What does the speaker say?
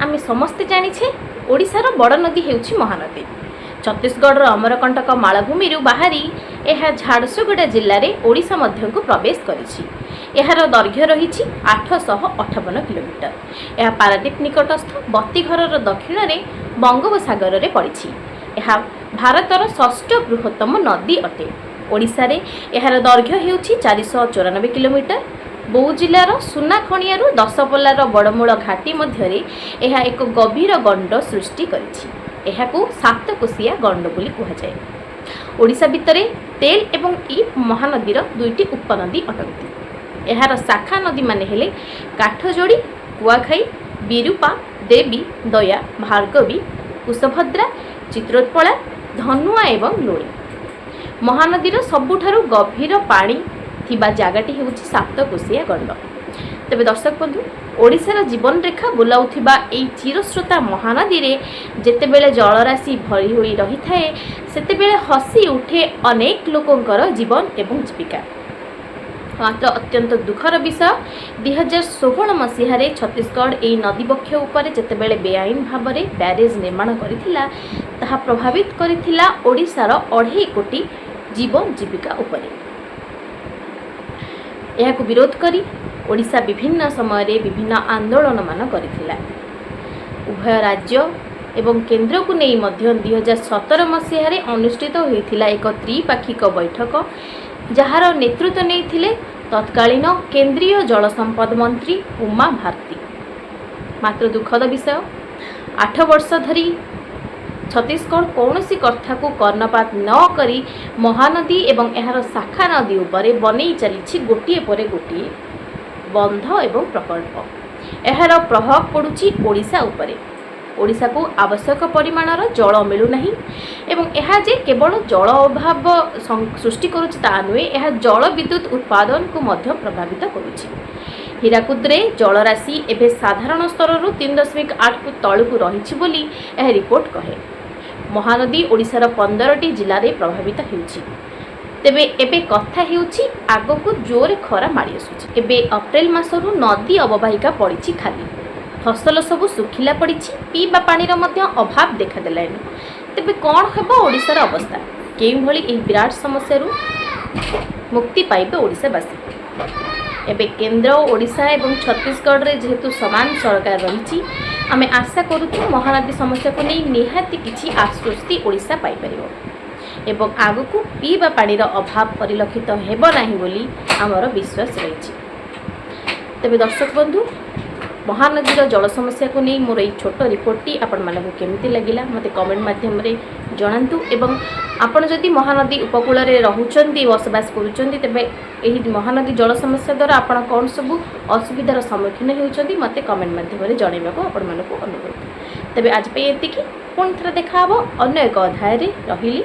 ଆମେ ସମସ୍ତେ ଜାଣିଛେ, ଓଡ଼ିଶାର ବଡ଼ ନଦୀ ହେଉଛି ମହାନଦୀ। ଛତିଶଗଡ଼ର ଅମରକଣ୍ଟକ ମାଳଭୂମିରୁ ବାହାରି ଏହା ଝାରସୁଗୁଡ଼ା ଜିଲ୍ଲାରେ ଓଡ଼ିଶା ମଧ୍ୟକୁ ପ୍ରବେଶ କରିଛି। ଏହାର ଦୈର୍ଘ୍ୟ ରହିଛି 858 କିଲୋମିଟର। ଏହା ପାରାଦୀପ ନିକଟସ୍ଥ ବତୀଘରର ଦକ୍ଷିଣରେ ବଙ୍ଗୋପସାଗରରେ ପଡ଼ିଛି। ଏହା ଭାରତର ଷଷ୍ଠ ବୃହତ୍ତମ ନଦୀ ଅଟେ। ଓଡ଼ିଶାରେ ଏହାର ଦୈର୍ଘ୍ୟ ହେଉଛି 494 କିଲୋମିଟର। ବୌଦ୍ଧ ଜିଲ୍ଲାର ସୁନାଖଣିଆରୁ ଦଶପଲ୍ଲାର ବଡ଼ମୂଳ ଘାଟି ମଧ୍ୟରେ ଏହା ଏକ ଗଭୀର ଗଣ୍ଡ ସୃଷ୍ଟି କରିଛି। ଏହାକୁ ସାତକୋଶିଆ ଗଣ୍ଡ ବୋଲି କୁହାଯାଏ। ଓଡ଼ିଶା ଭିତରେ ତେଲ ଏବଂ ଇବ୍ ମହାନଦୀର ଦୁଇଟି ଉପନଦୀ ଅଟନ୍ତି। ଏହାର ଶାଖା ନଦୀମାନେ ହେଲେ କାଠଯୋଡ଼ି, କୁଆଖାଇ, ବିରୂପା, ଦେବୀ, ଦୟା, ଭାର୍ଗବୀ, କୁଶଭଦ୍ରା, ଚିତ୍ରୋତ୍ପଳା, ଧନୁଆ ଏବଂ ଲୁଣି। ମହାନଦୀର ସବୁଠାରୁ ଗଭୀର ପାଣି ଥିବା ଜାଗାଟି ହେଉଛି ସାତକୋଶିଆ ଗଣ୍ଡ। ତେବେ ଦର୍ଶକ ବନ୍ଧୁ, ଓଡ଼ିଶାର ଜୀବନରେଖା ବୋଲାଉଥିବା ଏଇ ଚିରସ୍ରୋତା ମହାନଦୀରେ ଯେତେବେଳେ ଜଳରାଶି ଭରି ହୋଇ ରହିଥାଏ, ସେତେବେଳେ ହସି ଉଠେ ଅନେକ ଲୋକଙ୍କର ଜୀବନ ଏବଂ ଜୀବିକା। ମାତ୍ର ଅତ୍ୟନ୍ତ ଦୁଃଖର ବିଷୟ, 2016 ମସିହାରେ ଛତିଶଗଡ଼ ଏହି ନଦୀବକ୍ଷ ଉପରେ ଯେତେବେଳେ ବେଆଇନ ଭାବରେ ବ୍ୟାରେଜ୍ ନିର୍ମାଣ କରିଥିଲା, ତାହା ପ୍ରଭାବିତ କରିଥିଲା ଓଡ଼ିଶାର 2.5 କୋଟି ଜୀବନ ଜୀବିକା ଉପରେ। ଏହାକୁ ବିରୋଧ କରି ଓଡ଼ିଶା ବିଭିନ୍ନ ସମୟରେ ବିଭିନ୍ନ ଆନ୍ଦୋଳନମାନ କରିଥିଲା। ଉଭୟ ରାଜ୍ୟ ଏବଂ କେନ୍ଦ୍ରକୁ ନେଇ ମଧ୍ୟ 2017 ମସିହାରେ ଅନୁଷ୍ଠିତ ହୋଇଥିଲା ଏକ ତ୍ରିପାକ୍ଷିକ ବୈଠକ, ଯାହାର ନେତୃତ୍ୱ ନେଇଥିଲେ ତତ୍କାଳୀନ କେନ୍ଦ୍ରୀୟ ଜଳସମ୍ପଦ ମନ୍ତ୍ରୀ ଉମା ଭାରତୀ। ମାତ୍ର ଦୁଃଖଦ ବିଷୟ, 8 ବର୍ଷ ଧରି ଛତିଶଗଡ଼ କୌଣସି କଥାକୁ କର୍ଣ୍ଣପାତ ନ କରି ମହାନଦୀ ଏବଂ ଏହାର ଶାଖା ନଦୀ ଉପରେ ବନେଇ ଚାଲିଛି ଗୋଟିଏ ପରେ ଗୋଟିଏ ବନ୍ଧ ଏବଂ ପ୍ରକଳ୍ପ। ଏହାର ପ୍ରଭାବ ପଡ଼ୁଛି ଓଡ଼ିଶା ଉପରେ। ଓଡ଼ିଶାକୁ ଆବଶ୍ୟକ ପରିମାଣର ଜଳ ମିଳୁନାହିଁ ଏବଂ ଏହା ଯେ କେବଳ ଜଳ ଅଭାବ ସୃଷ୍ଟି କରୁଛି ତାହା ନୁହେଁ, ଏହା ଜଳ ବିଦ୍ୟୁତ ଉତ୍ପାଦନକୁ ମଧ୍ୟ ପ୍ରଭାବିତ କରୁଛି। ହୀରାକୁଦରେ ଜଳରାଶି ଏବେ ସାଧାରଣ ସ୍ତରରୁ 3.8 ଫୁଟ ତଳକୁ ରହିଛି ବୋଲି ଏହା ରିପୋର୍ଟ କହେ। ମହାନଦୀ ଓଡ଼ିଶାର 15ଟି ଜିଲ୍ଲାରେ ପ୍ରଭାବିତ ହେଉଛି। ତେବେ ଏବେ କଥା ହେଉଛି, ଆଗକୁ ଜୋରେ ଖରା ମାଡ଼ି ଆସୁଛି। ଏବେ ଅପ୍ରିଲ ମାସରୁ ନଦୀ ଅବବାହିକା ପଡ଼ିଛି ଖାଲି, ଫସଲ ସବୁ ଶୁଖିଲା ପଡ଼ିଛି, ପିଇବା ପାଣିର ମଧ୍ୟ ଅଭାବ ଦେଖାଦେଲାଣି। ତେବେ କ'ଣ ହେବ ଓଡ଼ିଶାର ଅବସ୍ଥା? କେଉଁଭଳି ଏହି ବିରାଟ ସମସ୍ୟାରୁ ମୁକ୍ତି ପାଇବେ ଓଡ଼ିଶାବାସୀ? ଏବେ କେନ୍ଦ୍ର, ଓଡ଼ିଶା ଏବଂ ଛତିଶଗଡ଼ରେ ଯେହେତୁ ସମାନ ସରକାର ରହିଛି, ଆମେ ଆଶା କରୁଛୁ ମହାନଦୀ ସମସ୍ୟାକୁ ନେଇ ନିହାତି କିଛି ଆଶ୍ୱସ୍ତି ଓଡ଼ିଶା ପାଇପାରିବ ଏବଂ ଆଗକୁ ପିଇବା ପାଣିର ଅଭାବ ପରିଲକ୍ଷିତ ହେବ ନାହିଁ ବୋଲି ଆମର ବିଶ୍ୱାସ ରହିଛି। ତେବେ ଦର୍ଶକ ବନ୍ଧୁ, ମହାନଦୀର ଜଳ ସମସ୍ୟାକୁ ନେଇ ମୋର ଏଇ ଛୋଟ ରିପୋର୍ଟଟି ଆପଣମାନଙ୍କୁ କେମିତି ଲାଗିଲା, ମୋତେ କମେଣ୍ଟ ମାଧ୍ୟମରେ ଜଣାନ୍ତୁ ଏବଂ ଆପଣ ଯଦି ମହାନଦୀ ଉପକୂଳରେ ରହୁଛନ୍ତି, ବସବାସ କରୁଛନ୍ତି, ତେବେ ଏହି ମହାନଦୀ ଜଳ ସମସ୍ୟା ଦ୍ୱାରା ଆପଣ କ'ଣ ସବୁ ଅସୁବିଧାର ସମ୍ମୁଖୀନ ହେଉଛନ୍ତି, ମୋତେ କମେଣ୍ଟ ମାଧ୍ୟମରେ ଜଣାଇବାକୁ ଆପଣମାନଙ୍କୁ ଅନୁରୋଧ। ତେବେ ଆଜି ପାଇଁ ଏତିକି। ପୁଣି ଥରେ ଦେଖା ହେବ ଅନ୍ୟ ଏକ ଅଧ୍ୟାୟରେ। ରହିଲି।